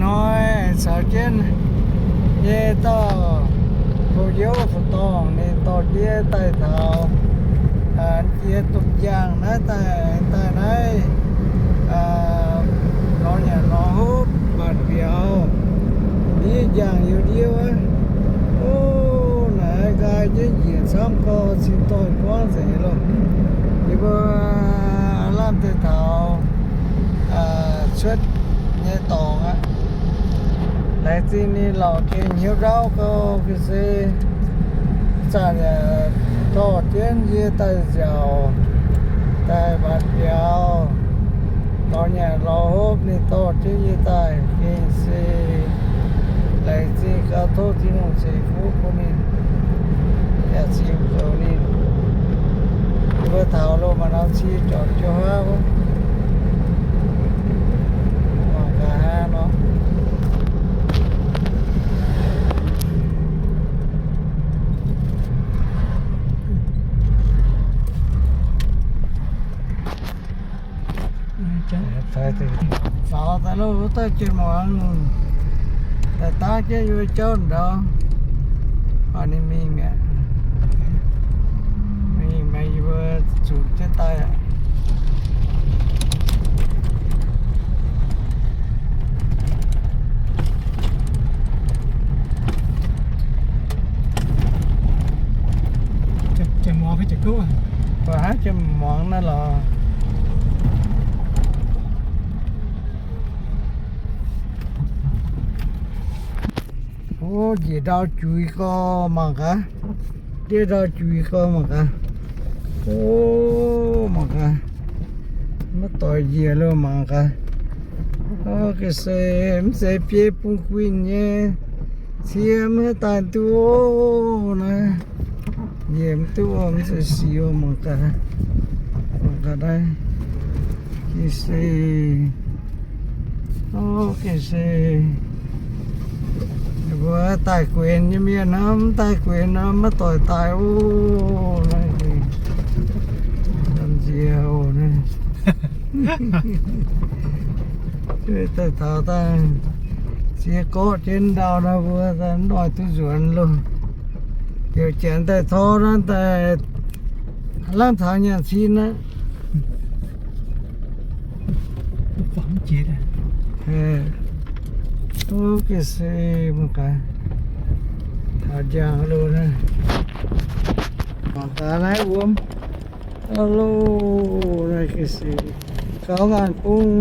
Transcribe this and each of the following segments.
Hnoi caux jienv nyei dauh koux-youz fu'dorngh ninh dorh ndiev daaih taux jiex domh njaangh naaiv daaih, daaih naaiv lorz nyanc lorz hopv mbatc mbiauz, ndiev njaangh youz ndiev wuov. O, naaiv nqaai jienv njiec camv gorx cingx doix buangv nzengc loh. Yie mbuo lamh deix taux cuotv nyei dorngx aqv. Laengz zingh ninh lorqc, gengh hnyouv ndauv gau ga'sie, zanc yaac dorh jienv yie daaih nziaauc, daaih mbatc mbiauz, lorz nyanc lorz hopv ninh dorh jienv yie daaih gengh se laengz zingh gauh tov Tin-Hungh ceix fuqv bun ninh yaac cingx zoux ninh. Yie mbuo taux loh maaih norm cie jorc jiouv haav wuov. Mangc gaax hnangv nor. Faaux daaih loh, wuov dauh jien muangx daaih dangv jienv yie mbuo jauv ndau. Oix ninh mingh mi'aqv. Mingh meih yie mbuo zunc jienv daaih aqv. Jien muangx fai jien gouv aqv? Mv baac hnangv jien muangx naaiv lorqc. O, njiec ndau juiz gorx mangc gaax. Ndiev ndau juiz gorx mangc gaax. O, mangc gaax. Maiv doix njiec loh mangc gaax. O, ga'sie mv zeiz biei bung guinh nyei. Cie maiv daaih duqv naaiv. Njiec mv duqv mv zeiz sic mangc gaax. Mangc gaax naaiv. Ga'sie. O, ga'sie. Ninh mbuo daaih guenx nyei mienh nor, mv daaih guenx nor maiv doix daaih oc. Naaiv nziex oc naaiv. Daaih taux daaih ziex gorqv jienv ndau nor mbuo daaih mv oix duqv nzuonx loh. Heuc janx daaih tor nor daaih lamh taux nyaanh cin aqv. Ga'sie mangc gaax, taux njang loh naaiv. Mangc gaax naaiv wuom. Aa loh, naaiv ga'sie gaux ngaanh bung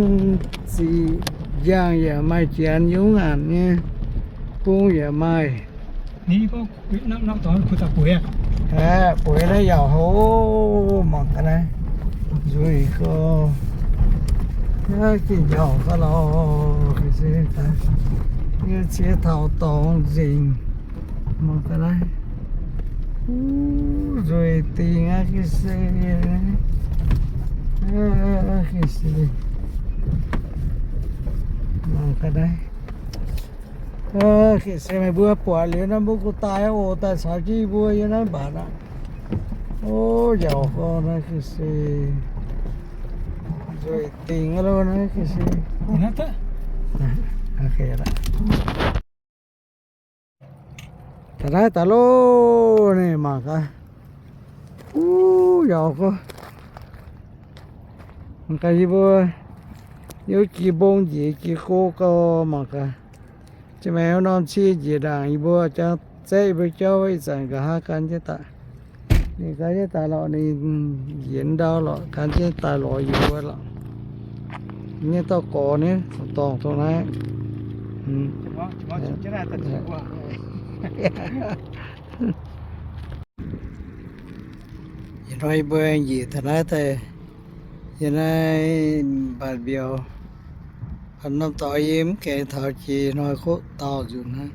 ziqc, njang yaac maaih, janx yungz ngaanc nyei bung yaac maaih. Aeqv, bueix naaiv yaac houv, mangc gaax naaiv, nzueic gorx. Naaiv gengh njauh ga'lauh, ga'sie, yie cie taux dorngx nzengc. Mangc gaax naaiv, nzueic dingc aqv, ga'sie. Ga'sie, mangc gaax naaiv. Ga'sie, meih mbuo buatc liuz naaiv mbuo gu daaih oc, daaih caux jienv yie mbuo yiem naaiv mbatc aqv. O, yauc gorx naaiv ga'sie, nzueic dingc aqv loh naaiv ga'sie. Taux naaiv daaih loh, ninh mangc gaax. Uv, yauc gorx. Mangc gaax yie mbuo yiem jiex mbong njiec jiex go gau, mangc gaax. Jiex maengx norm cie njiec ndaangc, yie mbuo jangx zaeqv yie mbuo jauv ih zanc nqa'haav gan jienv daaih. Ninh gan jienv daaih lorqc, ninh njiec ndau lorqc, gan jienv daaih lorz yie mbuo lorqc. Nyei dauh gorx nyei, dorngc dongh naaiv. Ih hnoi yie mbuo njiec taux naaiv daaih, yiem naaiv mbatc mbiauz, norm dorngx yie mv gaengh taux jiex hnoi koqv dauh nzunc hnangv.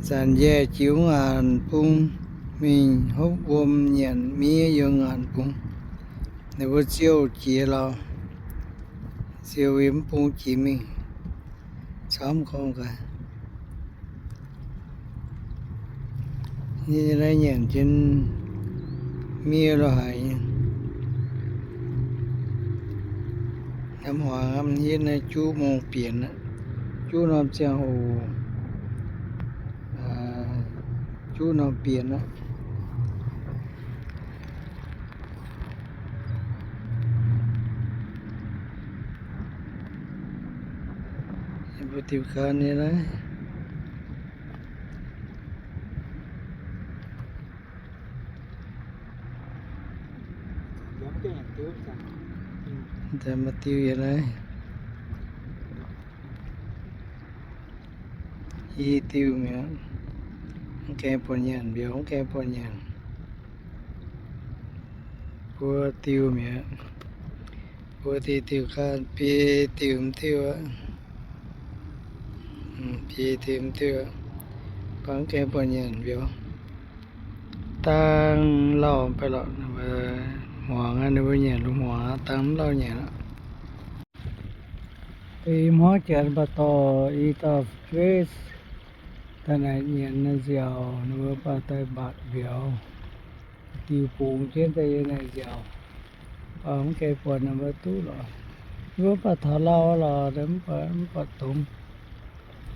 Zanc yie jiex wuov ngaanc bung mingh hopv wuom nyanc miev yiem ngaanc bung. Ninh mbuo ziouh jiex lorqc, ziouh yiem mv bung jiex mingh camv gorngv gaax. Yie naaiv nyanc jienv miev lo haic nyei. Hnamv huaang hnamv hietv naaiv juqv mong bienx aqv. Juqv norm ziangh hoc, juqv norm bienx aqv. Mbuo diuh gan nyei naaiv. Maaih diuh yiem naaiv. I diuh mi'aqv. Mv gaengh buatc nyanc, mbiauz mv gaengh buatc nyanc. Buo diuh mi'aqv. Buo diuh diuh gan, biei diuh m'diuh aqv. Biei diuh m'diuh aqv. Mv baac mv gaengh buatc nyanc mbiauz. Dangh lauh mv baac lorqc, hmuangx aqv, ninh mbuo nyanc lungh hmuangx aqv, dangh mv lauh nyanc aqv. Deix i hmuangv janx mv baac dorh i dauh Grace daaih naaic nyanc naaiv nziaauc, ninh mbuo mv baac daaih mbatc mbiauz. Diuh bungx jienv daaih yiem naaic nziaauc, mv baac mv gaengh buatc ninh mbuo duqv lorqc. Ninh mbuo mv baac taux lauh lorqc, mv baac mv buatc dongz.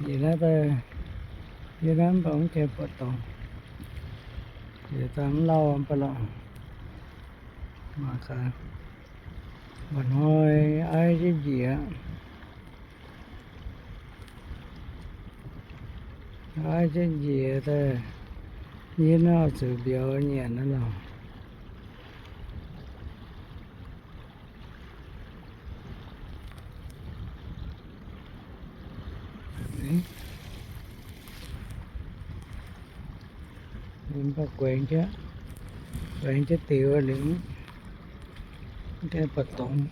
Yie naaiv daaih, yie naaiv mv baac mv gaengh buatc dongz. Yie dangh mv lauh mv baac lorqc. Mangc gaax, mba'hnoi aiv jienv njiec aqv. Aiv jienv njiec daaih, yie naaiv zuqc mbiauz nyanc naaiv lorqc. Mv baac guaengx jienv, guaengx jienv diuh liuz, mv gaengh buatc dongz.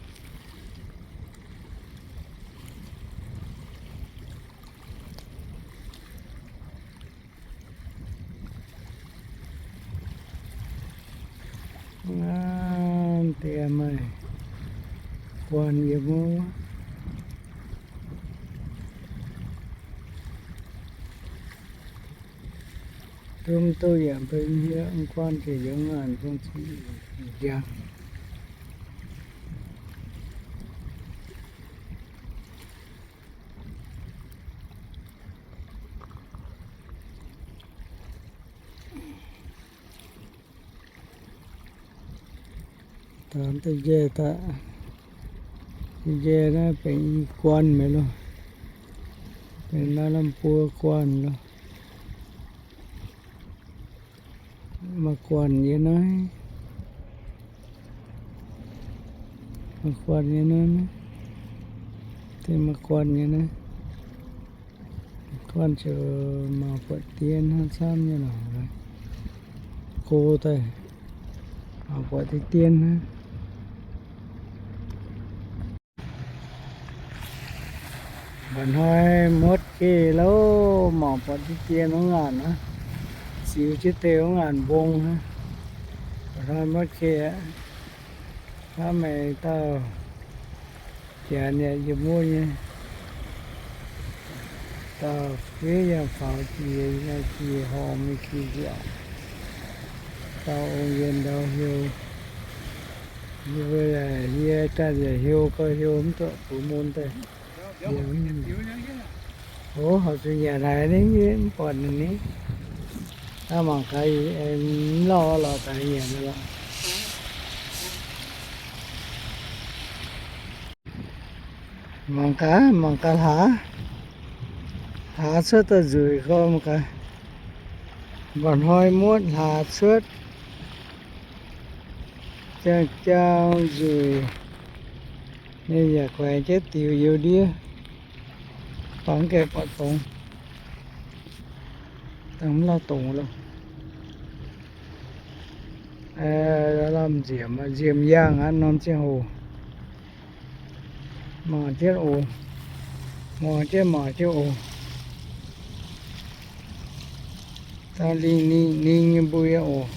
Naaiv deix maaih guanh yiem wuov. Duqv mv duqv yaac mbuo hiuv, mv guanh ziouc yiem ngaanc bung ziqc njang. Daaih njaih daaih, njaih naaiv benx i guanh maiv loh, benx maaih lamh buo guanh loh. Maaih guanh yiem naaiv, maaih guanh yiem naaiv, deix maaih guanh yiem naaiv. Guanh ziouc mangc buatc dien hnangv camv nyei lorqc. Go daaih mangc buatc deix dien hnangv. Mba'hnoi muotv geh lauh, mangc buatc deix dien wuov ngaanc aqv. Ziux jienv deix wuov ngaanc mbong hnangv. Mba'hnoi muotv geh aqv. Hnamv meih dauh janx yaac yiem wuov nyei. Dauh fiev yaac faaux jiex, yaac jiex horngh mingh jiex nziaauc. Dauh ong-yienh ndau heuc, yie mbuo yaac, yie daaih yaac heuc gauh heuc mv zuqc bungx mun daaih. Ov, horpc zuqc nyanc haic ninh mv buatc ninh ni. Aav, mangc gaax, mv lauh lorqc, daaih nyanc lorqc. Mangc gaax, mangc gaax hlaax, hlaax cuotv daaih nzueic gormx gaax. Mba'hnoi muotv hlaax cuotv, jaang jaang nzueic. Ninh yaac guaix jienv diux youz ndiev, bangc gaengh buatc dongz. Dangh mv lauh dongz loh. Lamh nziemc, nziemc yangh aqv norm ziangh hoc. Mangc jienv oc. Mangc jienv, mangc jienv oc. Dangh lingh lingh lingh nyei mbuo yaac oc.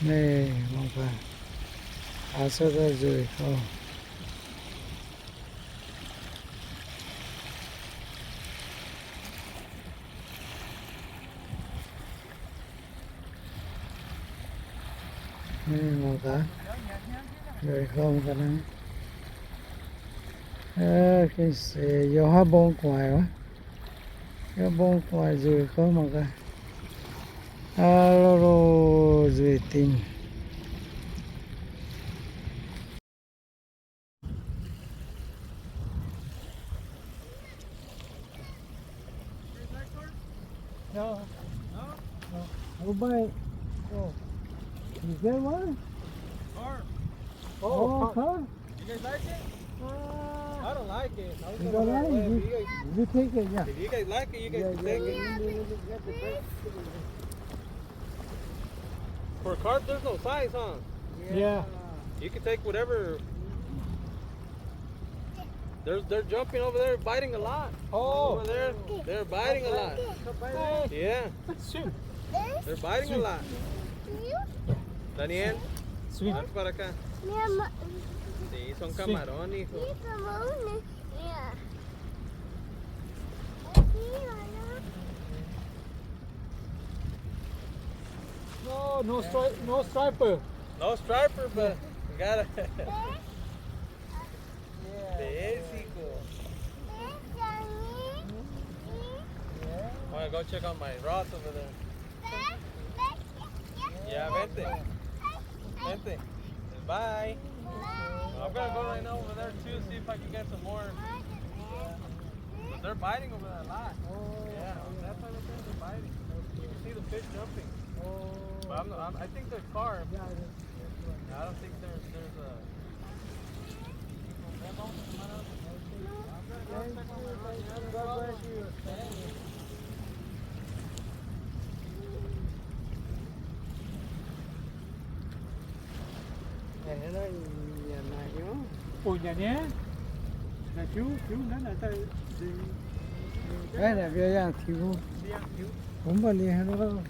Naaiv mangc gaax, hlaax cuotv daaih nzueic gormx. Mangc gaax, Nzueic gorngv ga'naaiv. Gengh seix youh haav mbong gu'nguaaic wuov. Youh mbong gu'nguaaic nzueic gorngv mangc gaax. Aa, loz-loz nzueic dingc. No. No? No. We'll buy. Oh. You get one? Car. Oh, oh, car. Car? You guys like it? Uh, I don't like it. I was you gonna don't like it? You, you guys, you take it, yeah. If you guys like it, you guys can take it. Yeah, yeah, yeah, yeah, yeah, yeah. For cars, there's no size, huh? Yeah. Yeah. You can take whatever. They're, they're jumping over there, biting a lot. Oh. Over there, they're biting a lot. Hey. Yeah. Swim. They're biting a lot. Swim. Daniel, swim. Ven para acá. Mi amor. Sí, son camarones, hijo. Sí, camarones. Mira. No, no stri-, no striper. No striper, but we got a. There she go. Yeah. Wanna go check out my rods over there? Yeah, vente. Vente. Bye. I'm gonna go right now over there too, see if I can get some more. But they're biting over there a lot. Yeah, on that side of things, they're biting. You can see the fish jumping. But I'm, I'm, I think they're carp. I don't think there's, there's a. Ui, nyanc nyei. Naaic tiuv, tiuv naaiv naaic daaih nzengc. Naaiv naaic mbiauz yangh tiuv. Mbiauz yangh tiuv. Mv baac liuz haaix nor.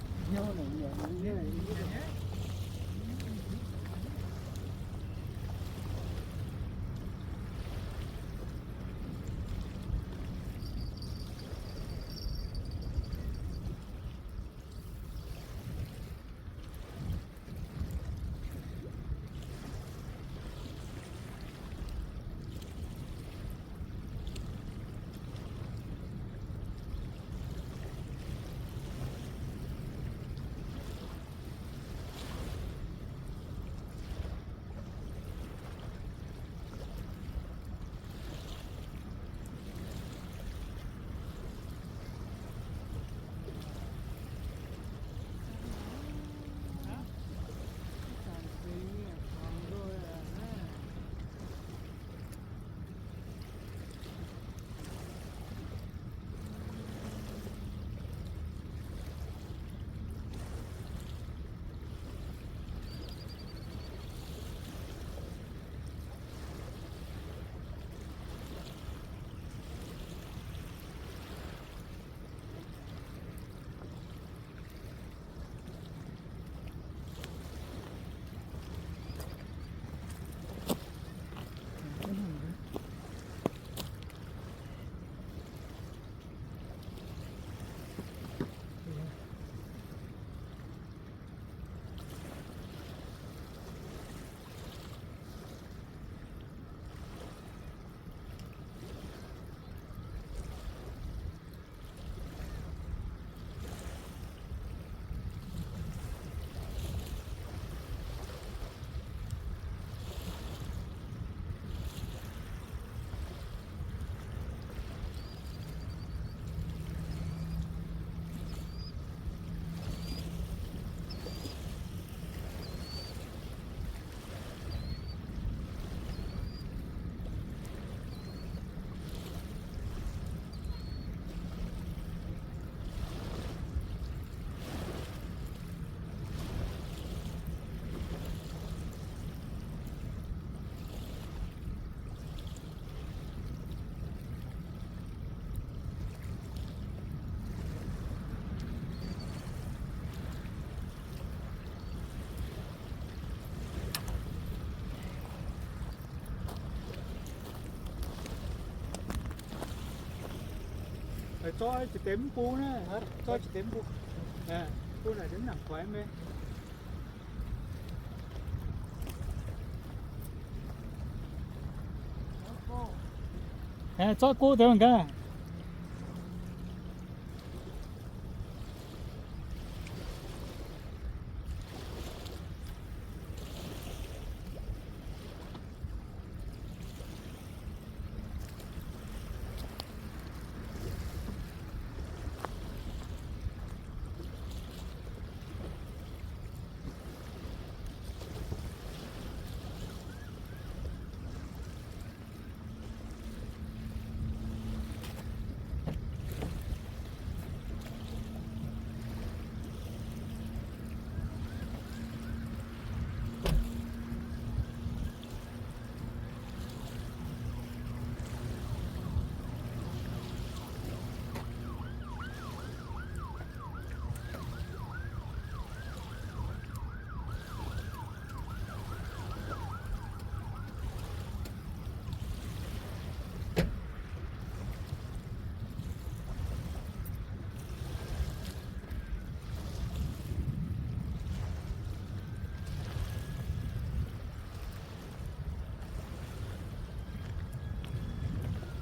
Zoih jiex deix mv bung naaiv, zoih jiex deix mv bung. Bung naaic nangc kuaix mei. Zorqv guv deix gaax.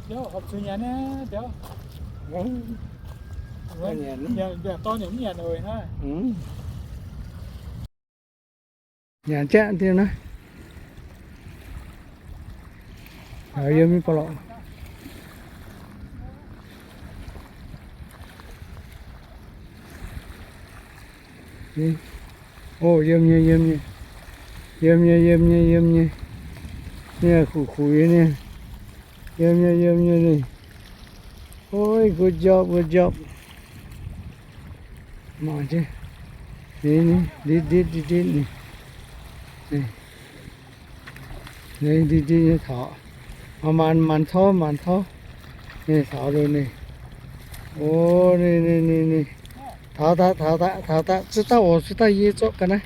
Biauv, horpc zuqc nyanc naaiv biauv. Biauv dorn yaac mv nyanc oc naaiv. Nyanc jaqv diuh naaiv. Yiem mingh ba'lorqc. O, yiem nyei, yiem nyei. Yiem nyei, yiem nyei, yiem nyei. Ninh kuqc kuqc nyei. Yiem nyei, yiem nyei ninh. Oi, good job, good job. Mangc jienv. Ninh, ninh, nditv, nditv, nditv, nditv ninh. Ninh nditv, nditv nyei taux. Maanc, maanc, maanc tov, maanc tov. Ninh taux loh ninh. O, ninh, ninh, ninh, ninh. Taux daaih, taux daaih, taux daaih. Zuov dauh oc, zuov dauh yie zorqv ga'naaiv.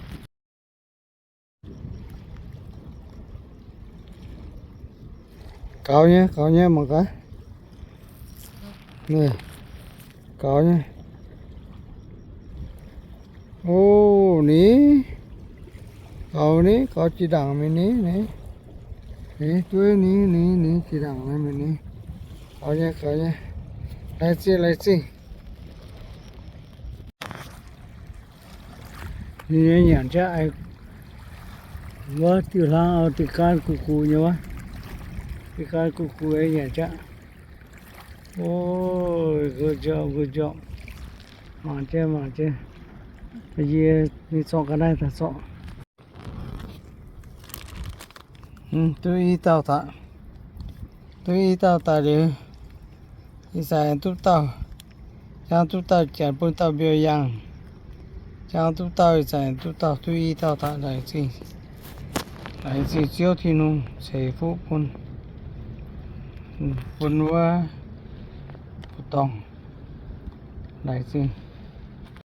Gaux nyei, gaux nyei, mangc gaax. Gaux nyei. O, ninh. Gaux ninh, gaux jiex ndaangc mingh ninh, ninh. Ninh dueiv ninh, ninh, ninh jiex ndaangc mingh ninh. Gaux nyei, gaux nyei. Laengz zingh, laengz zingh. Ninh nyei nyanc jaqv, wuov diuh hlang oix diuh gan guqc guqc nyei wuov. Diuh gan guqc guqc nyei nyanc jaqv. O, good job, good job. Mangc jienv, mangc jienv. Yie mingh zorqv ga'naaiv daaih zorqv. Duqv i dauh daaih. Duqv i dauh daaih liuz, ih zanc duqv dauh. Jangx duqv dauh janx bun dauh mbiouh yangh. Jangx duqv dauh ih zanc duqv dauh, duqv i dauh daaih. Laengz zingh, laengz zingh Ziouv Tin-Hungh ceix fuqv bun, bun wuov dorngx. Laengz zingh.